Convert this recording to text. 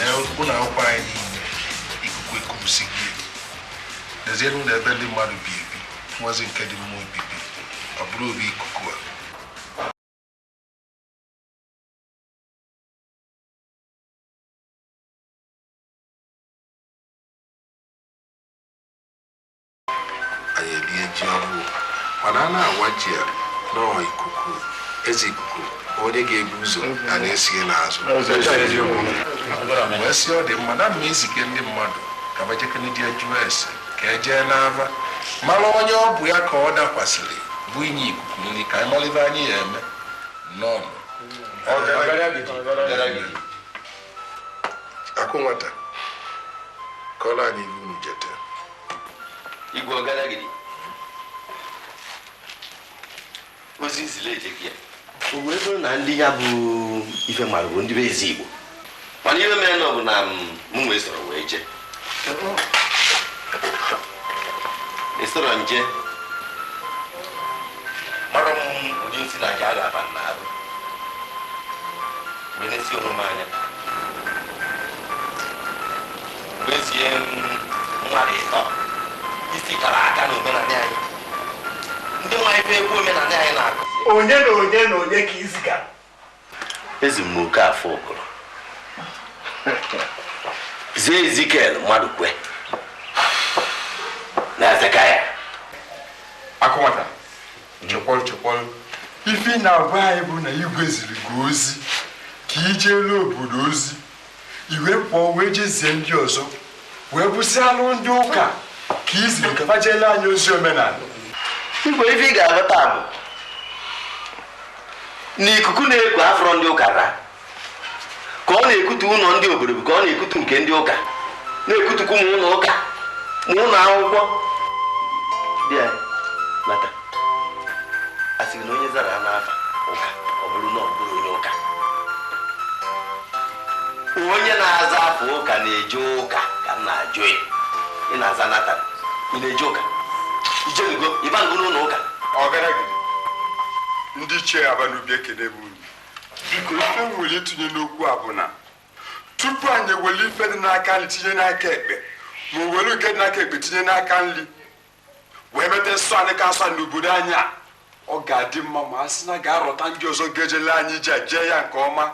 Na ụlọ akwụkwọ anyị niile, ikuku ekubusighị. Lezienụ na ebe ndị mmadụ bi ebi nwazi nke dị mma obibi, ọ bụrụ obi ikuku a. Anyị elie ji ọhụụ, mana a na-awa ji a nọọ ikuku, eze ikuku, onye ga-ebu ụzọ a na-esie n'azụ wee sị ọ dị mma na mma ezike ndị mmadụ ka bajekene dị jụọ ese ka e jee n'ava mara onye ọ bụ ya ka ọ dakwasịrị bụ inye ikuku nri, ka anyị mara ife anyị ya eme nnọọ. Akụ nwata, kọrọ anyị ibe unu jete. Igwe Ọgadagidi, ozi nzile eje ya o wee bụrụ na ndị ya bụ ife mara bụ ndị be ezi Igbo, mana ihe mere na ọ bụ na m wee sọrọ wee jee esoro nje mara m ụdị nsị na aja a ga-aba n'arụ wee na-esi onwe m anya wee zie mmadụ ịtọ isi kara aka na omenala anyị, ndị nwa ife egwu omenala anyị na-akụ. Onye na onye na onye ka izigara? Ezi m oke afọ ụgụrụ zie Ezikiel mmadụ kwe na Ezekaya. Akụ nwata, chekwalụ chekwalụ, ife na-agwa anyị bụ na igwe ziri gị ozi ka ije elu obodo ozi, iwe pụọ wee jezie ndị ọzọ wee bụsịalụ ndị ụka ka iziri ka fajele anyị ozi omenala. Igwe, ife ị ga-aghọta bụ na ikuku na-eku afọrọ ndị ụka ra ka ọ na-ekutu ụlọ ndị obodo bụ ka ọ na-ekutu nke ndị ụka, na-ekutukwu ma ụlọ ụka ma ụlọ akwụkwọ dị anyị nata. A sị na onye zara n'afa ụka ọ bụrụ na ọ bụrụ onye ụka, onye na-aza afọ ụka na-eje ụka ka m na-ajụ ya. Ị na-aza nata, ị na-eje ụka, ijenugo ịbango n'ụlọ ụka? Ọgadagidi, ndị ichie Abanubi, ekene m unu. Biko, ife m nwere itinye n'okwu a bụ na tupu anyị ewere ife dị n'aka nri tinye n'aka ekpe, ma o were nke dị n'aka ekpe tinye n'aka nri wee mete nsọ anyị ka nsọ anyị n'obodo anyị a, ọ ga-adị mma ma a sị na ga-arọta ndị ọzọ ga-ejele anyị ije jee ya nke ọma.